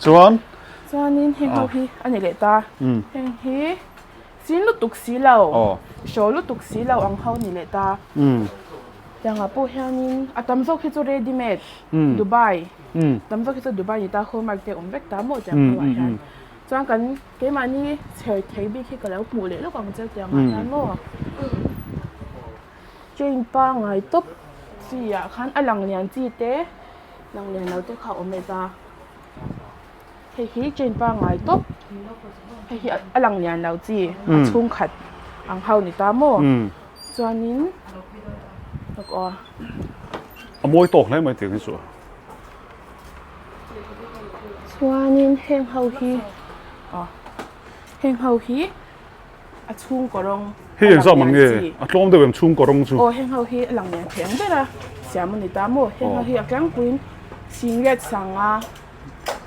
Chuan?
Chuanin heng ho hi a ni leh ta. Heng hi chin lutuk si lo, hraw lutuk si lo ang ho ni leh ta. Tiangah pawh hianin a tam zawk hi chu ready made Dubai tam zawk hi chu Dubai ni ta hallmark te awm vek ta maw tiang ho ah hian. Chuan kan keimahni chher thei bik hi ka lo hmuh leh lawk ang che tiangah hian maw chain pangngai tawp chi ah khan a lang lian chi te lang lian lo te kha a awm leh ta hei hi chain pangngai tawp hei hi a lang lian lo chi a chhungkhat ang ho ni ta maw chuanin aw
a mawi tawk hle mai tiang hi chu.
Chuanin heng ho hi aw heng ho hi a chhungkaw rawng
Hei engzah man nge a tlawm deuh em chhungkaw rawng chu?
Aw heng ho hi a lang lian thei ang ber a siam a ni ta maw heng ho hi a tlangpuiin singlet sanga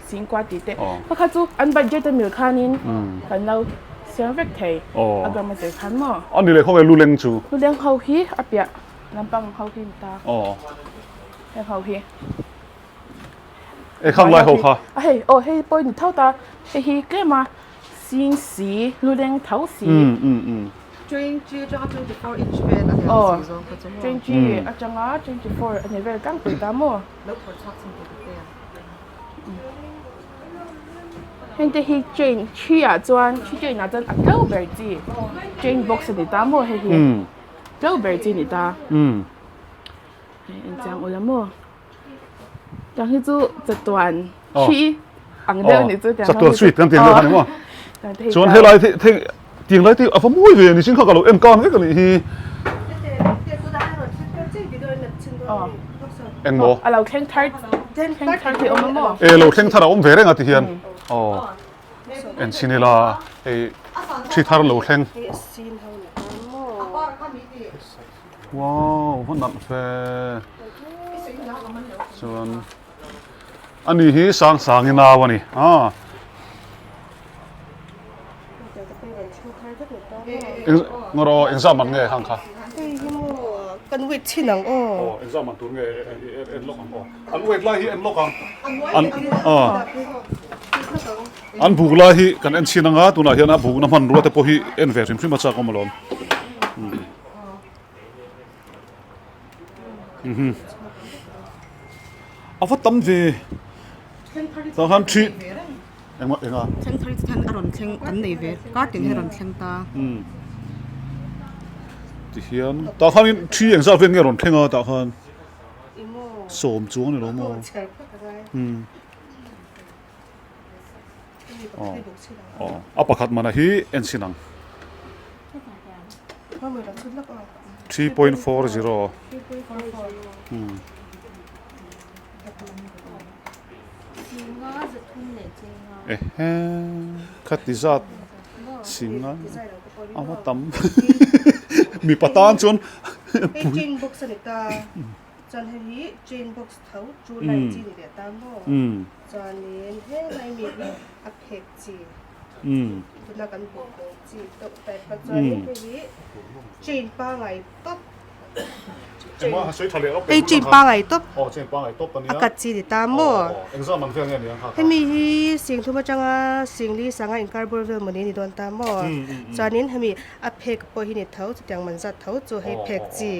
singkua tih te pakhat chu an budget a mil khanin kan lo siam vek thei a gram a zir khan maw.
A ni leh khawnge luleng chu?
Luleng ho hi a piah lampang ho hi a ni ta. Heng ho hi.
E khang lai ho kha.
A hei aw hei pawh ni tho ta hei hi tlem a sing si luleng tho si.
20 atanga 24 inch vel a ni ang si zawng kha chu maw.
20 atanga 24 a ni vel tlangpui ta maw.
Lo phawrh chhuak chhin tur te.
Heng te hi chain thi ah chuan thi chain ah chuan a tlo ber chi chain box a ni ta maw hei hi tlo ber chi a ni ta hei en chiang ula maw tiang hi chu chatuan thi ang deuh a ni chu tiang
chatuan sweet kan tih ang deuh a ni maw chuan helai thei tiang lai te a va mawi ve a ni chin kha ka lo en kang vek a nih hi. Engmaw?
A lo thleng thar thleng thar hi awm a maw?
E lo thleng thar a awm ve reng a ti hian. Aw. En chhin ila hei thi thar lo thleng. Wow, va nalh ve. Chuan ani hi sang sang in au ani. Ah. Ngawr aw engzah man nge hang kha?
Hei hi maw kan weight chhin ang aw.
Aw engzah man tur nge en lawk ang aw. An weight lai hi en lawk ang. An an buk lai hi kan en chhin anga tunah hian a bukna hmanrua te pawh hi en ve hrim hrim a chak awm alawm. A va tam ve. Tah khan thi engmah enga.
Thleng thar chu a rawn thleng kan nei ve kar tin hi a rawn thleng ta.
Ti hian tah khan in thi engzah vel nge a rawn thleng a tah khan sawm chuang a ni lo maw. A pakhat mana hi en chhin ang. 3.40 Ehe khati zat singa a va tam mipa tan chuan
hei chain box a ni ta chuan hei hi chain box tho two line chi ni leh ta maw chuanin helai mi hi a phek chi tuna kan hmuh ang chi deuh type a chuanin hei hi chain pangai tawp. Hei chain pangai tawp a cut chi ni ta maw hemi hi sing thum atanga sing li sanga inkar bawr vel mawni a ni dawn ta maw chuanin hemi a phek pawh hi ni tho chutiang man zat tho chu hei phek chi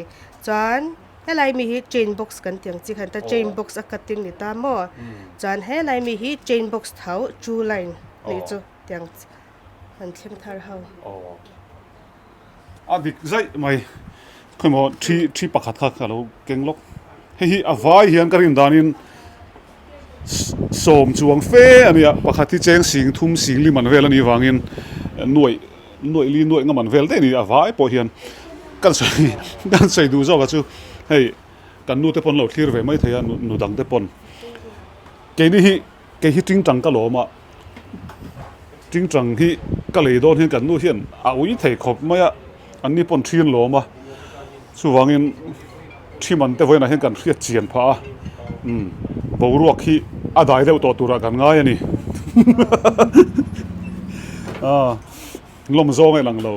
chuan helai mi hi chain box kan tih ang chi khan ta chain box a cutting ni ta maw chuan helai mi hi chain box tho two line nih chu tiang an thleng thar ho.
A dik zaih mai. Khawimaw thi thi pakhat kha ka lo keng lawk. Hei hi a vai hian ka rin danin sawm chuang fe a nia. Pakhat hi cheng sing thum sing li man vel a nih vangin nuaih nuaih li nuaih nga man vel daih a ni a vai pawh hian kan sawi kan sawi duh zawk a chu hei kan nu te pawn lo thlir ve mai thei a nu dang te pawn keini hi Kei hi tingtang ka lawm a, tingtang hi ka lei dawn hian kan nu hian a ui thei khawp mai a, an ni pawn ṭhin lawm a, chuvangin ṭhi man te vawiinah hian kan hriat chian phah a, umm boruak hi a dai deuh tawh turah kan ngai a ni ah lawm zawng a inang lo,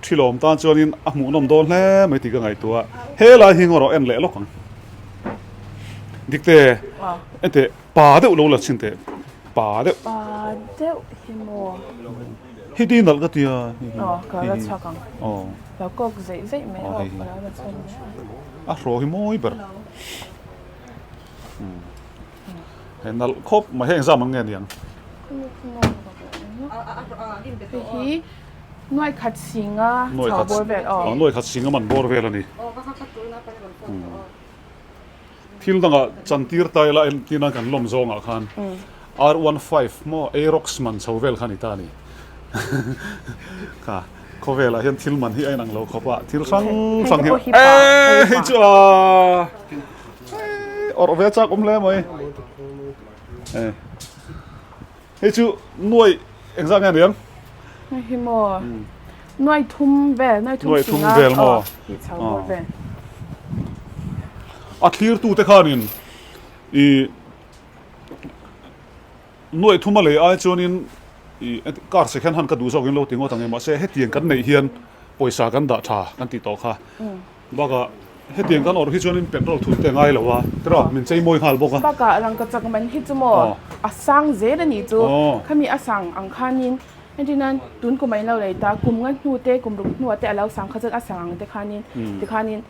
ṭhi lawm tan chuanin a hmuhnawm dawn hle mai tih ka ngaihtuah a, helai hi ngaw rawh en leh lawk ang. Dikte ente pa deuh lo la chhin teh pa deuh.
Pa deuh hi maw.
Hi ti nalh ka tia.
Aw ka la chhuak ang. Aw. Lo kawk zeih zeih mai aw ka lo la chhuak mai
a. A hraw hi mawi ber. Hei nalh khawp mai hei engzam ang nge niang.
Hei hi Nuai khat singa chho bawr vel aw.
Nuai khat singa man bawr vel a ni. Thil dangah chantir ta ila entir nan kan lawm zawngah khan R15 maw Aerox man chho vel kha a ni ta a ni. Kha khawvelah hian thil man hi a inang lo khawp a, thil hrang hrang hi e hei chu a awrh ve chak awm hle mai. Hei chu nuai engzah nge a niang?
Hei hi maw nuai thum vel, nuai thum
Nuai thum vel maw?
Tih chho bawr vel.
A thlir tu te khanin i nuai thum a lei ai chuanin i car second hand ka duh zawk in lo ti ngawt ang e mahse hetiang kan neih hian pawisa kan dah tha kan tih tawh kha. Bakah hetiang kan awrh hi chuanin petrol thun te a ngai lo a, tiraw min chei mawi nghal bawk a.
Bakah rangkachak man hi chu maw a sang zel a nih chu, khami a sang ang khanin entirnan tun kum a inlo lei ta, kum nga hnu te kum ruk hnuah te a lo sang kha chuan a sang ang te khanin tikhanin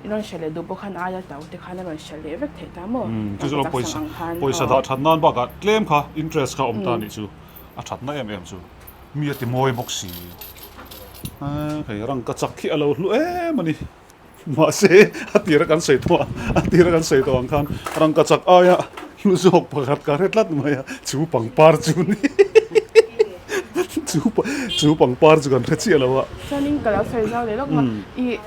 I rawn hrilh leh duh pawh khan aia to te khan a rawn hrilh leh vek theih ta maw?
Chu chu lo pawisa pawisa dah that nan bakah tlem kha interest kha awm ta nih chu a thatna em em chu mi a ti mawi bawk si. Hei rangka chak hi a lo hlu em a ni. Mahse a tira kan sawi tawh a tira kan sawi tawh ang khan rangka chak aia hlu zawk pakhat ka hre tlat mai a chu pangpar chu ni chu chu pangpar chu kan hre chiah lo a.
Chuanin ka lo sawi zau leh lawk a i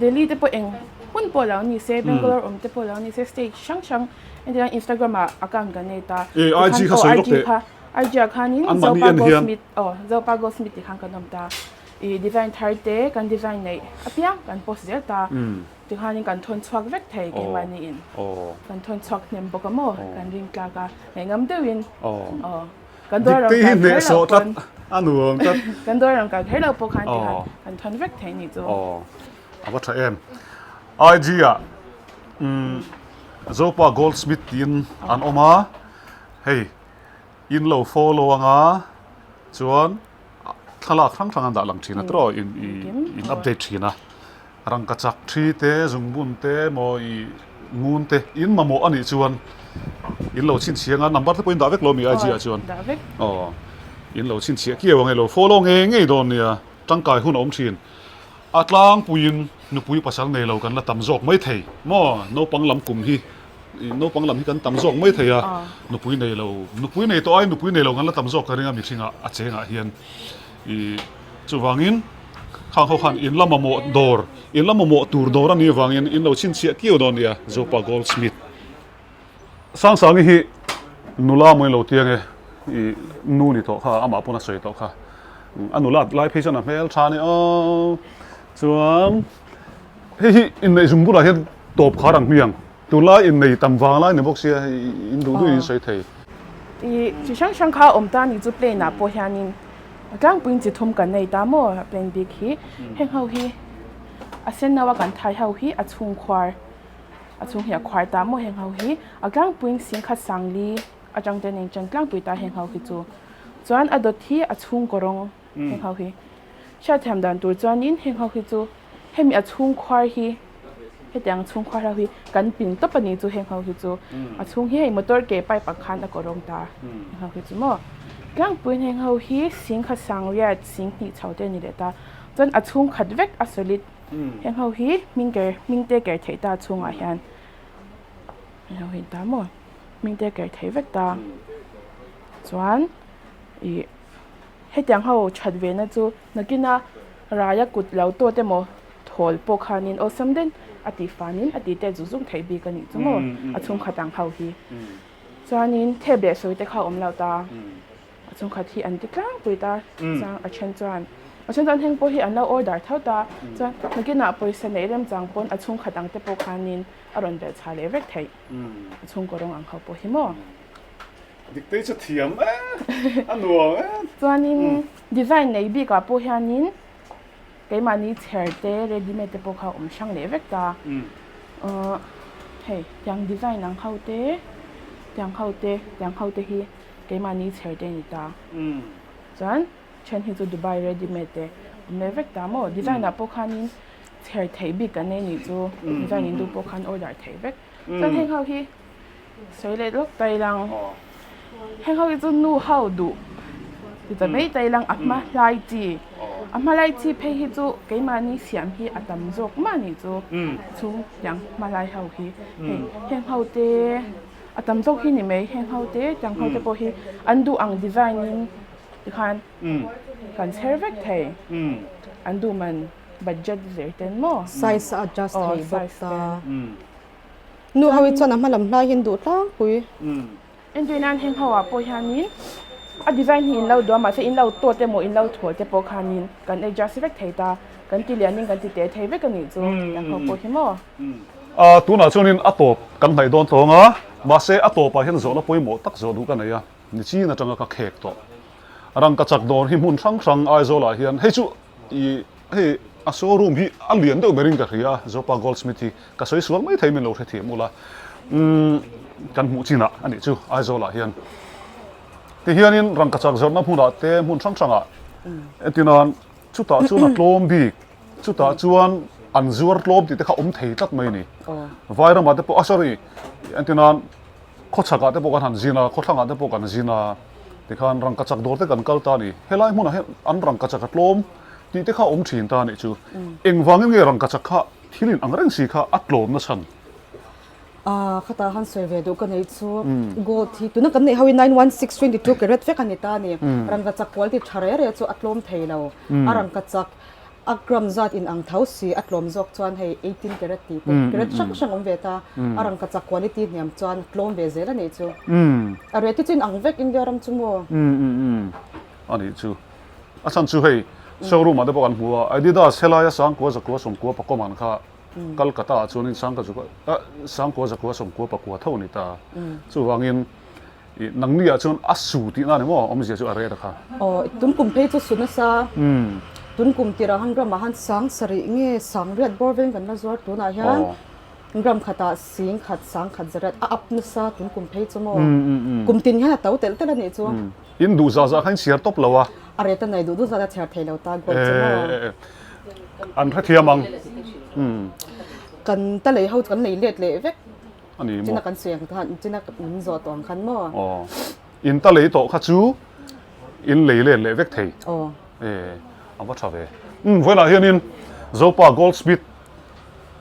Delhi te pawh eng hun pawh lo ni se Bangalore awm te pawh lo ni se state hrang hrang entirnan Instagram ah account kan nei ta
E IG kha sawi lawk teh.
IG ah khanin
Anmahni
Zopa
en hian.
Goldsmith aw Zopa Goldsmith tih khan kan awm ta i design thar te kan design neih apiang kan post zel ta tikhanin kan thawn chhuak vek thei keimahni in kan thawn chhuak hnem bawk a maw kan ring tlak a ngaihngam deuhin aw. Kan dawr
Dik
rawn
te hi
kai
hneh
kher loh
sawh tlat
pawn
a nuam tlat.
Kan dawr rawn kai kher loh pawh khan tikhan kan thawn vek thei nih chu.
Aw a va tha em. IG ah umm Zopa Goldsmith tiin an awm a, hei in lo follow anga chuan thlalak hrang hrang an dah lang thin a tiraw in in update thin a. Rangkachak thi te, zungbun te emaw i ngun te in mamawh a nih chuan in lo chhinchhiah anga number te pawh in dah vek lo mi IG ah chuan aw in lo chhinchhiah kiau ang e lo follow ngei ngei dawn nia tangkai hun a awm thin a tlangpuiin nupui pasal nei lo kan la tam zawk mai thei maw naupang lam kum hi naupang lam hi kan tam zawk mai thei a nupui nei lo nupui nei tawh ai nupui nei lo kan la tam zawk ka ring a mihringah a chengah hian i chuvangin Khang ho khan in la mamawh dawr, in la mamawh tur dawr a nih avangin in lo chhinchhiah kiau dawn nia, Zopa Goldsmith. Sangsangi hi nula mawi lo tiang e, i nu ni tawh kha, amah pawn a sawi tawh kha. A nula lai phei chuan a hmel tha ni aw. Chuan hei hi inneih zung bulah hian tawp khar ang hmiang. Tunlai innei tam vang lai ni bawk sia, in duh duhin in sawi thei.
I chi hrang hrang kha awm ta ni chu plane ah pawh hianin A tlangpuiin chi thum kan nei ta maw a plane bik hi heng ho hi a sen no a kan thai ho hi a chhung khuar a chhung hi a khuar ta maw heng ho hi a tlangpuiin singkhat sangli atang ten a intan tlangpui ta heng ho hi chu chuan a dawt hi a chhung kawrawng heng ho hi hriatthiam dan tur chuanin heng ho hi chu Hemi a chhung khuar hi hetiang chhung khuar ho hi kan pin tawp a ni chu heng ho hi chu a chhung hi hei motor ke pipe ang khan a kawr awm ta heng ho hi chu maw tlangpuiin heng ho hi sing kha sang riat sing hnih chho te a ni leh ta chuan a chhung khat vek a solid heng ho hi hming ker hming te ker theih ta a chhungah hian heng ho hi ta maw hming te ker thei vek ta chuan ih Hetiang ho that ve na chu nakina raia kut lo tawt emaw thawl pawh khanin awlsam den a tih fanin a tih te zuk zuk theih bik a nih chu maw a chhungkhat ang ho hi. Chuanin thep leh sawi te kha awm lo ta a chhungkhat hi an ti tlangpui ta chuan a then chuan a then chuan heng pawh hi an lo order tho ta chuan nakinah pawisa neih remchang pawn a chhungkhat ang te pawh khanin a rawn belh chha leh vek theih a chhungkaw rawng ang ho pawh hi maw.
Diktei chu thiam e, a nuam e.
Chuanin design nei bikah pawh hianin keimahni chher te ready made te pawh kha a awm hrang leh vek ta. Ahh hei tiang design ang ho te, tiang ho te, tiang ho te hi keimahni chher te a ni ta. Chuan then hi chu Dubai ready made te awm leh vek ta maw. Design ah pawh khanin chher theih bik kan nei nih chu design in duh pawh khan order theih vek. Chuan heng ho hi Sawi leh lawk tai lang. Heng ho hi chu nu ho duh ti ta mai tai lang a hma hlai chi. A hma lai chi phei hi chu keimahni siam hi a tam zawk mah nih chu chhung tiang hma lai ho hi. Hei heng ho te a tam zawk hi ni mai heng ho te tiang ho te pawh hi an duh ang design in tikhan kan chher vek thei. An duh man budget zir ten maw.
Size a adjust thei bawk ta. Nu ho hi chuan a hma lam hlai hian duh tlangpui.
Entir nan heng ho ah pawh hianin a design hi in lo duh a mahse in lo tawt emaw in lo thawl te pawh khanin kan adjust vek thei ta kan ti lianin kan ti teh thei vek a nih chu heng ho pawh hi maw.
A tunah chuanin a tawp kan hnaih dawn tawng a mahse a tawpah hian zawhna pawimawh tak zawh duh ka nei a ni chin atanga ka khek tawh. Rangkachak dawr hi hmun hrang hrang Aizawl ah hian hei chu I hei a showroom hi a lian deuh berin ka hria a, Zopa Goldsmith hi ka sawi sual mai thei min lo hrethiam ula. Umm kan hmuh chinah a nih chu Aizawlah hian. Tihianin rangkachak zawrhna hmunah te hmun hrang hrangah entir nan chutah chuan a tlawm bik, chutah chuan. an zuar tlawm tih te kha awm thei tlat mai a ni. Vairamah te pawh, ah sorry, entirnan khawchhakah te pawh kan han zin a, khawthlangah te pawh kan zin a, tikhan rangkachak dawr te kan kal ta a ni. Helai hmunah hian an rangkachak a tlawm tih te kha awm thin ta a nih chu. Engvangin nge rangkachak kha thil in ang reng si kha a tlawm na chhan?
Ah, khata han sawi ve duh ka nei chu gold hi tuna kan neih ho hi 916 22 carat vek a ni ta a ni. Rangkachak quality tha reh reh chu a tlawm thei lo. A rangkachak a gram zat in ang tho si a tlawm zawk chuan hei 18 carat tih te carat hrang hrang awm ve ta. A rangkachak quality hniam chuan tlawm ve zel a nih chu. A rate hi chu in ang vek India ram chu maw?
A nih chu. A chhan chu hei showroom ah te pawh kan hmu a, Adidas helaia sangkua zakua sawmkua pakawm ang kha Calcutta ah chuanin sangka chu sangkua zakua sawmkua pakua tho a ni ta. Chuvangin i nangni ah chuan a su tihna a ni maw? Awmzia chu a reh ta kha.
Aw, tun kum phei chu su nasa. Tun kum tirah han ram ah han sang sarih nge sang riat bawr veng kan la zuar tunah hian ram khatah sing khat sang khat zariat a up nasa tun kum phei chu maw? Kum tin hian a to telh telh a nih chu.
In duh zah zah kha in chhiar tawp lo a.
A ret a nei duh duh zat a chhiar thei lo ta gold chu maw.
An hrethiam ang.
Kan ta lei ho chu kan lei let leh vek.
A ni
maw. China kan sawi ang khan china min zawh tawh ang khan maw.
Aw. In ta lei tawh kha chu in lei let leh vek thei.
Aw.
E a va tha ve. Umm vawiinah hianin Zopa Goldsmith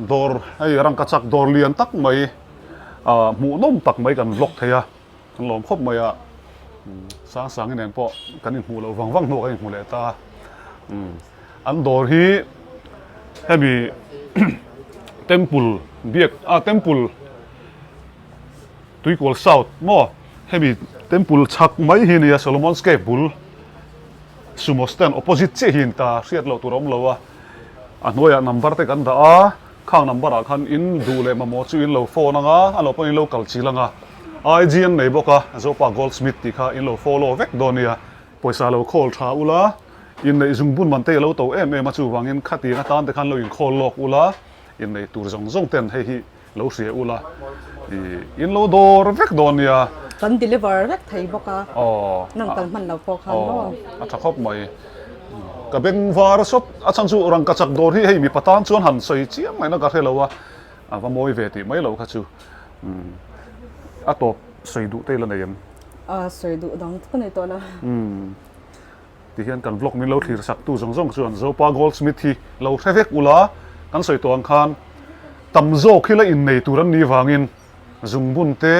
dawr hei rangkachak dawr lian tak mai ah hmuhnawm tak mai kan vlog thei a. Kan lawm khawp mai a, Sangsangi nen pawh kan inhmuh loh vang vang hnuah kan inhmu leh ta a. An dawr hi hemi temple biak ah temple Tuikual South maw hemi temple chhak mai hi nia Solomon's Cave bul sumo stand opposite chiah hi a ni ta hriat loh tur a awm lo a, a hnuaiah number te kan dah a. Khang number ah khan in duh leh mamawh chu in lo phone anga, a lo pawhin in lo kal chil anga. IG an nei bawk a, Zopa Goldsmith tih kha in lo follow vek dawn nia. Pawisa lo khawl tha ula, inneih zungbun man te i lo to em em a, chuvangin khatiang atan te khan lo inkhawl lawk ula, inneih tur zawng zawng ten hei hi lo hria ula, in lo dawr vek dawn nia.
Kan deliver vek thei bawk a, nang kal hman lo pawh khan maw.
A tha khawp mai. Ka beng var sawt, a chhan chu rangkachak dawr hi hei mipa tan chuan han sawi chiang mai na ka hre lo a, a va mawi ve tih mai lo kha chu a tawp sawi duh te i la nei em?
A sawi duh dang ka nei tawh lo.
Ti hian kan vlog min lo thlir sak tu zawng zawng chuan Zopa Goldsmith hi lo hre vek ula, kan sawi tawh ang khan tam zawk hi la innei tur an nih vangin zungbun te,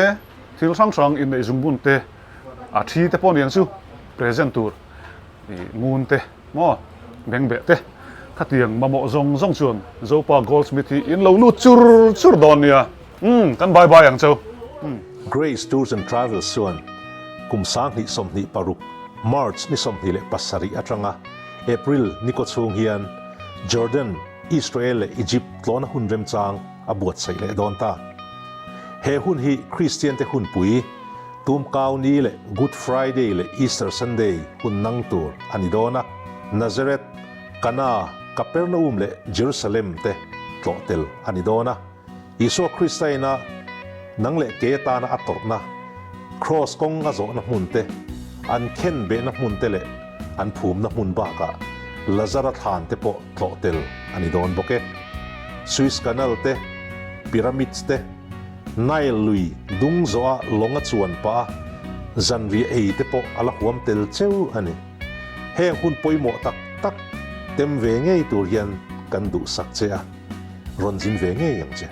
thil hrang hrang inneih zungbun te, a thi te pawh niang chu present tur. Ngun te maw bengbeh te khatiang mamawh zawng zawng chuan Zopa Goldsmith hi in lo lut chur chur dawn nia. Umm kan bye bye ang cheu.
Umm. Grace Tours and Travels chuan kum 2026 March ni 27 atanga April ni kaw chhung hian Jordan, Israel leh Egypt tlawna hun remchang a buatsaih leh dawn ta. He hun hi Kristiante hunpui Tumkau ni leh Good Friday leh Easter Sunday hun nang tur a ni dawn a, Nazareth, Kana, Kapernaum leh Jerusalem te tlawh tel a ni dawn a. Isua Krista ina nang leh ke atana a tawrhna, Kraws kawng a zawhna hmun te, an khen behna hmun te leh an phumna hmun bakah Lazara thlan te pawh tlawh tel a ni dawn bawk e. Suez Canal te, Pyramids te, Nile lui dung zawha lawng a chuan pah a, zanriah ei te pawh a la huam tel cheu a ni. Heng hun pawimawh tak tak tem ve ngei tur hian kan duhsak che a, rawn zin ve ngei ang che.